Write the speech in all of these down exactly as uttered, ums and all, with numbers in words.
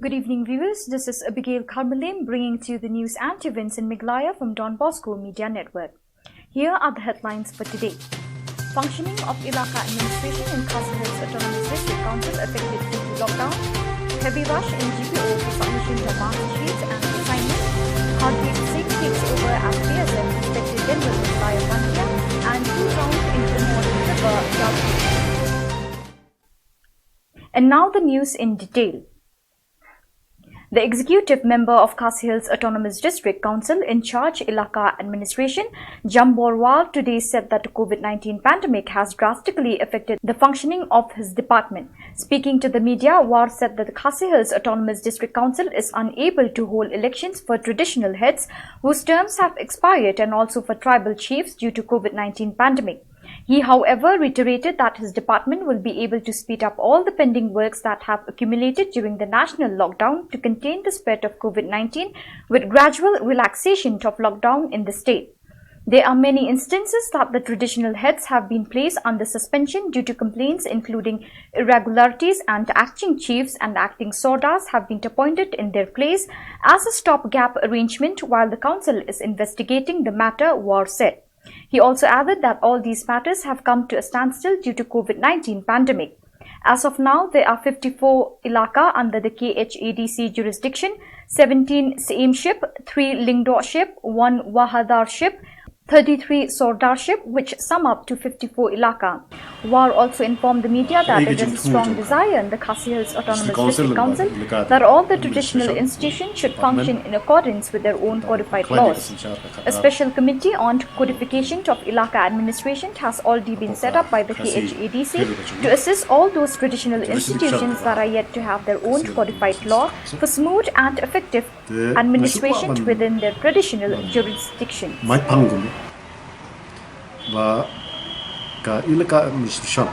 Good evening, viewers. This is Abigail Karmalim bringing to you the news and events in Meghalaya from Don Bosco Media Network. Here are the headlines for today. Functioning of Elaka administration in Khasi Hills Autonomous District Council affected due to lockdown. Heavy rush in G P O for submission of mark sheets and assignments. Hardeep Singh takes over as A S M, respected General Meghalaya Frontier, and two drowned in Ummot River. And now the news in detail. The executive member of Khasi Hills Autonomous District Council in charge Elaka Administration, Jambhor War, today said that the COVID nineteen pandemic has drastically affected the functioning of his department. Speaking to the media, War said that the Khasi Hills Autonomous District Council is unable to hold elections for traditional heads whose terms have expired and also for tribal chiefs due to COVID nineteen pandemic. He, however, reiterated that his department will be able to speed up all the pending works that have accumulated during the national lockdown to contain the spread of COVID nineteen with gradual relaxation of lockdown in the state. There are many instances that the traditional heads have been placed under suspension due to complaints including irregularities, and acting chiefs and acting sordars have been appointed in their place as a stopgap arrangement while the council is investigating the matter, War said. He also added that all these matters have come to a standstill due to COVID nineteen pandemic. As of now, there are fifty-four Elaka under the K H A D C jurisdiction, seventeen Syiemship, three Lyngdohship, one Wahadarship, thirty-three Sordarship, which sum up to fifty-four Elaka. War also informed the media that there is a strong desire in the Khasi Hills Autonomous District Council that all the traditional institutions should function in accordance with their own codified laws. A special committee on codification of Elaka administration has already been set up by the K H A D C to assist all those traditional institutions that are yet to have their own codified law for smooth and effective administration within their traditional jurisdictions. Mai pang gum ba ka Elaka administration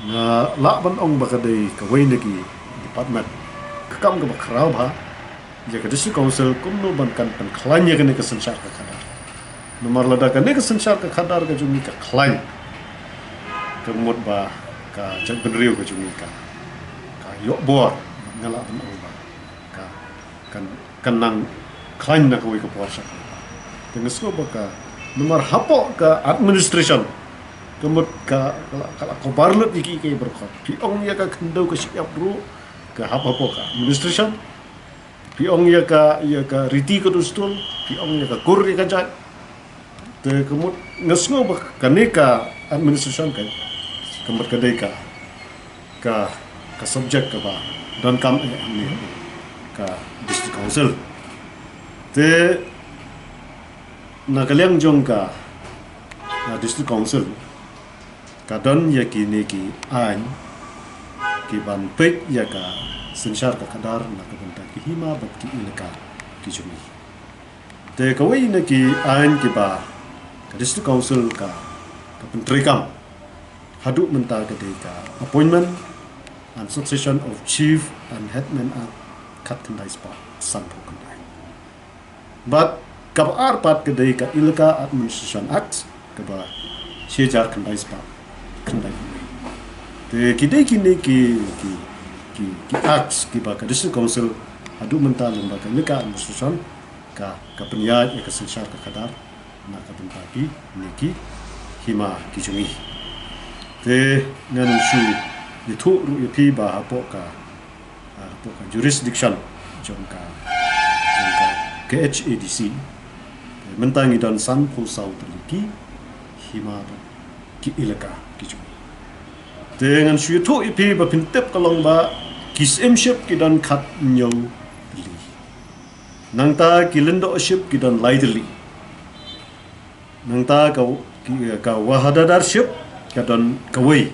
nga lah ban ong ba ka dei kawei na ki department ka kam kaba khraw bha ïa ka district council kumno ban kan pynkhlaiñ ïa kane ka synshar ka khadar. Namar lada kane ka synshar ka khadar ka jong ngi ka khlaiñ, ka mut ba ka jaitbynriew ka jong ngi ka, ka ïoh bor, nga lah ban ong ba ka, kan, kan nang khlaiñ na kawei ka por sha kawei. Te nga sngew ba ka, namar hapoh ka administration, ka mut ka, ka la, ka la kobar lut ïa ki, ki baroh. Phi ong ïa ka khyndew ka shyiap ruh ka hap hapoh ka administration. Phi ong ïa ka, ïa ka riti ka dustur, phi ong ïa ka kur ïa ka jait. Te ka mut nga sngew ba kane ka administration ka, ka mut ka dei ka, ka, ka subject kaba donkam eh hangne ka district council. Te na ka liang jong ka, na district council ka don ïa kine ki aiñ ki ban peit ïa ka synshar ka khadar na ka bynta ki hima bad ki elaka ki jong ngi. Te kawei na ki aiñ kiba ka district council ka, ka pyntreikam haduh mynta ka dei ka appointment and succession of chief and headman act khatkhyndai spah sanphew khyndai. Bad kaba ar pat ka dei ka Elaka Administration Act kaba shi hajar khyndai spah khyndai. Te ki dei kine ki, ki, ki, ki acts kiba ka District Council haduh mynta lyngba ka Elaka Administration ka, ka pynïaid ïa ka synshar ka khadar na ka bynta kine ki hima ki jong ngi. Te ngan shu ïathuh ruh ïa phi ba hapoh ka ah, hapoh ka jurisdiction jong ka, jong ka K H A D C. Mynta ngi don sanphew saw tylli ki hima bad ki elaka ki jong ngi. Te ngan shu ïathuh ïa phi ba phin tip ka long ba ki Syiemship ki don khathynñiew tylli. Nangta ki Lyngdohship ki don lai tylli. Nangta ka, ki, ka Wahadadarship ka don kawei.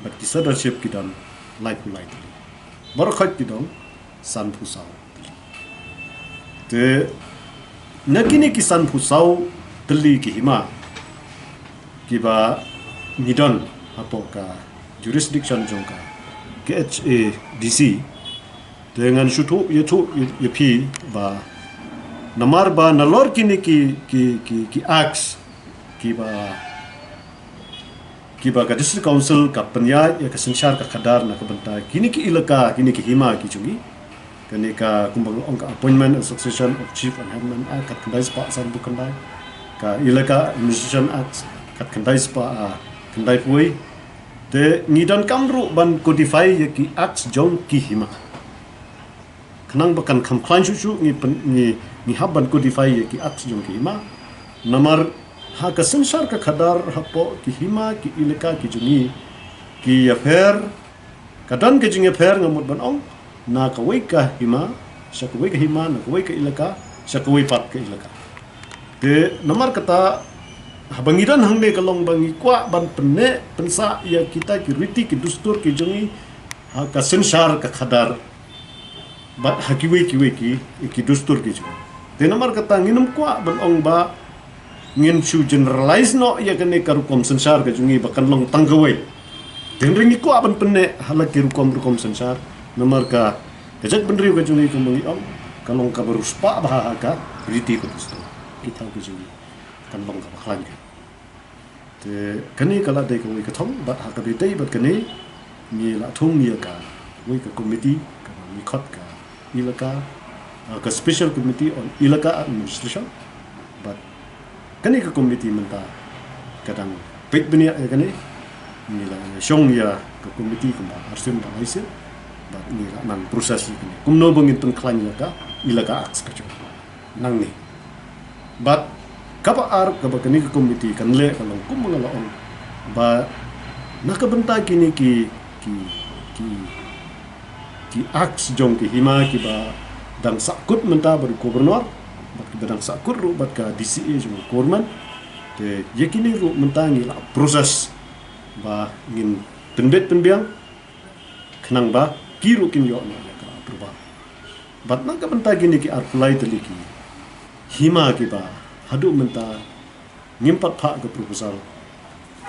Bad ki Sordarship ki don laiphew lai tylli. Baroh khoit ki don sanphew saw tylli. Te na kine ki sanphew saw tylli ki hima kiba ngi don hapoh ka jurisdiction jong ka K H A D C. Te ngan shu ïathuh, ïathuh ïa, ïa phi ba namar ba nalor kine ki, ki, ki, ki acts kiba Kiba ka District Council ka pynïaid ïa ka synshar ka khadar na ka bynta kine ki ilaka, kine ki hima ki jong ngi. Kane ka kumba nga ong ka Appointment and Succession of Chief and Headman Act khatkhyndai spah sanphew khyndai. Ka Ilaka Administration Act khatkhyndai spah, ah, khyndai phew. Te ngi donkam ruh ban codify ïa ki acts jong ki hima. Khnang ba kan kham khlaiñ shuh shuh ngi pyn-, ngi, ngi hap ban codify ïa ki acts jong ki hima. Namar ha ka synshar ka khadar hapoh ki hima ki ilaka ki jong ngi ki ïapher, ka don ka jingïapher nga mut ban ong, na kawei ka hima sha kawei ka hima, na kawei ka ilaka sha kawei pat ka ilaka. Te namar kata, haba ngi don hangne ka long ba ngi kwah ban pynneh pynsah ïa kita ki riti ki dustur ki jong ngi ha ka synshar ka khadar bad ha kiwei kiwei ki, ki dustur ki jong ngi. Te namar kata ngin ym kwah ban ong ba ngin shu generalize noh ïa kane ka rukom synshar ka jong ngi ba kan long tang kawei. Te hynrei ngi kwah ban pynneh ha la ki rukom rukom synshar. Namar ka, ka jaitbynriew ka jong ngi kumba ngi ong, ka long kaba riewspah bha ha ka riti ka dustur. Ki thaw ka jong ngi kan long kaba khlaiñ ka. Te kane ka la dei kawei ka thong, bad ha kaba ïadei bad kane ngi la thung ïa kawei ka committee kaba ngi khot ka ilaka, ah, ka Special Committee on Ilaka Administration. Bad kane ka committee mynta ka dang peit bniah ïa kane. Ngi la shong ïa ka committee kumba arsien ba laisien, bad ngi la nang process ïa kane kumno ba ngin pynkhlaiñ ïa ka Ilaka Acts ka jong ngi nangne. Bad kaba ar kaba kane ka committee kan leh ka long kumba nga la ong, ba na ka bynta kine ki, ki, ki, ki acts jong ki hima kiba dang sahkut mynta bad u Governor, bad kiba dang sahkut ruh bad ka D C A jong u Government. Te ïa kine ruh mynta ngi la process ba ngin pynbit pynbiang, khnang ba ki ruh kin ïoh noh ïa ka approval. Bad na ka bynta kine ki arphew lai tylli ki hima kiba haduh mynta ngim pat phah ka proposal.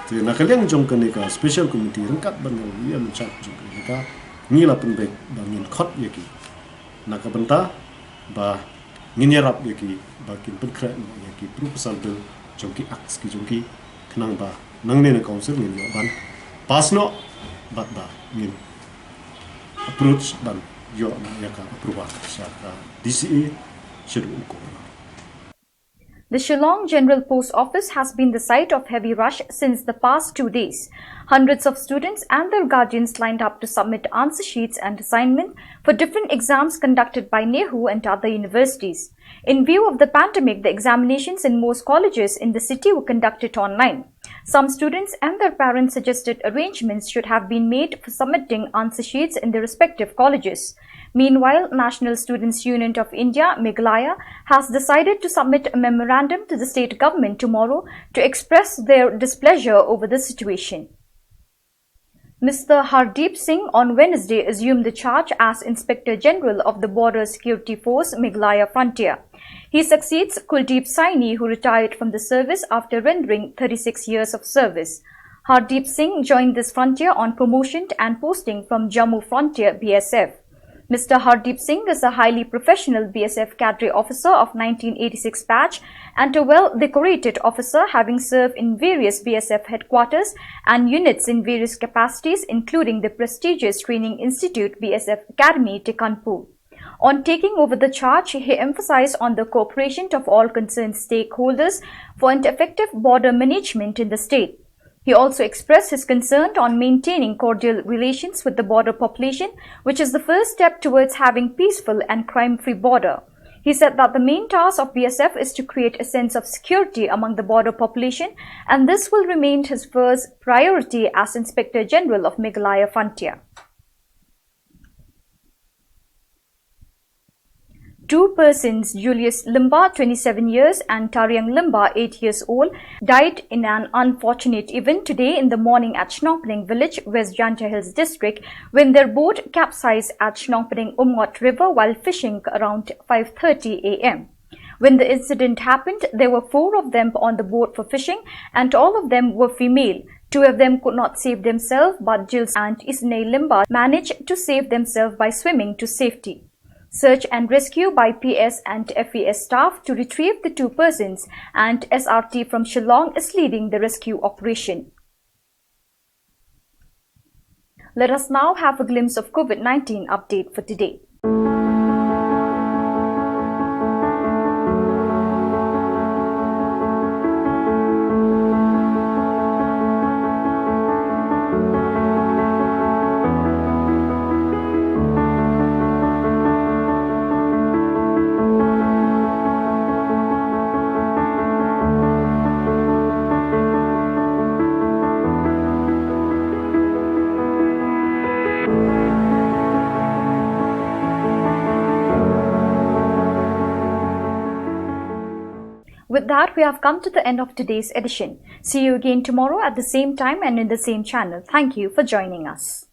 Te na ka liang jong kane ka Special Committee ryngkat bad nga u E M in charge jong kane ka, ngi la pynbeit ba ngin khot ïa ki na ka bynta ba ngin ïarap ïa ki ba kin pynkhreh noh ïa ki proposal bill jong ki acts ki jong ki, khnang ba nangne na council ngin ïoh ban pass noh bad ba ngin approach ban ïoh noh ïa ka approval sha ka D C A shaduh u Governor. The Shillong General Post Office has been the site of heavy rush since the past two days. Hundreds of students and their guardians lined up to submit answer sheets and assignment for different exams conducted by NEHU and other universities. In view of the pandemic, the examinations in most colleges in the city were conducted online. Some students and their parents suggested arrangements should have been made for submitting answer sheets in their respective colleges. Meanwhile, National Students' Union of India, Meghalaya, has decided to submit a memorandum to the state government tomorrow to express their displeasure over the situation. Mister Hardeep Singh on Wednesday assumed the charge as Inspector General of the Border Security Force, Meghalaya Frontier. He succeeds Kuldeep Saini, who retired from the service after rendering thirty-six years of service. Hardeep Singh joined this frontier on promotion and posting from Jammu Frontier B S F. Mister Hardeep Singh is a highly professional B S F cadre officer of nineteen eighty-six batch and a well decorated officer, having served in various B S F headquarters and units in various capacities, including the prestigious training institute B S F Academy, Tikhanpur. On taking over the charge, he emphasized on the cooperation of all concerned stakeholders for an effective border management in the state. He also expressed his concern on maintaining cordial relations with the border population, which is the first step towards having peaceful and crime-free border. He said that the main task of B S F is to create a sense of security among the border population, and this will remain his first priority as Inspector General of Meghalaya Frontier. Two persons, Julius Lyngba, twenty-seven years, and Tariang Lyngba, eight years old, died in an unfortunate event today in the morning at Shnongpdeng village, West Jaintia Hills district, when their boat capsized at Shnongpdeng Umngot River while fishing around five thirty a m. When the incident happened, there were four of them on the boat for fishing, and all of them were female. Two of them could not save themselves, but Julius and Isnei Lyngba managed to save themselves by swimming to safety. Search and rescue by P S and F E S staff to retrieve the two persons, and S R T from Shillong is leading the rescue operation. Let us now have a glimpse of COVID nineteen update for today. With that, we have come to the end of today's edition. See you again tomorrow at the same time and in the same channel. Thank you for joining us.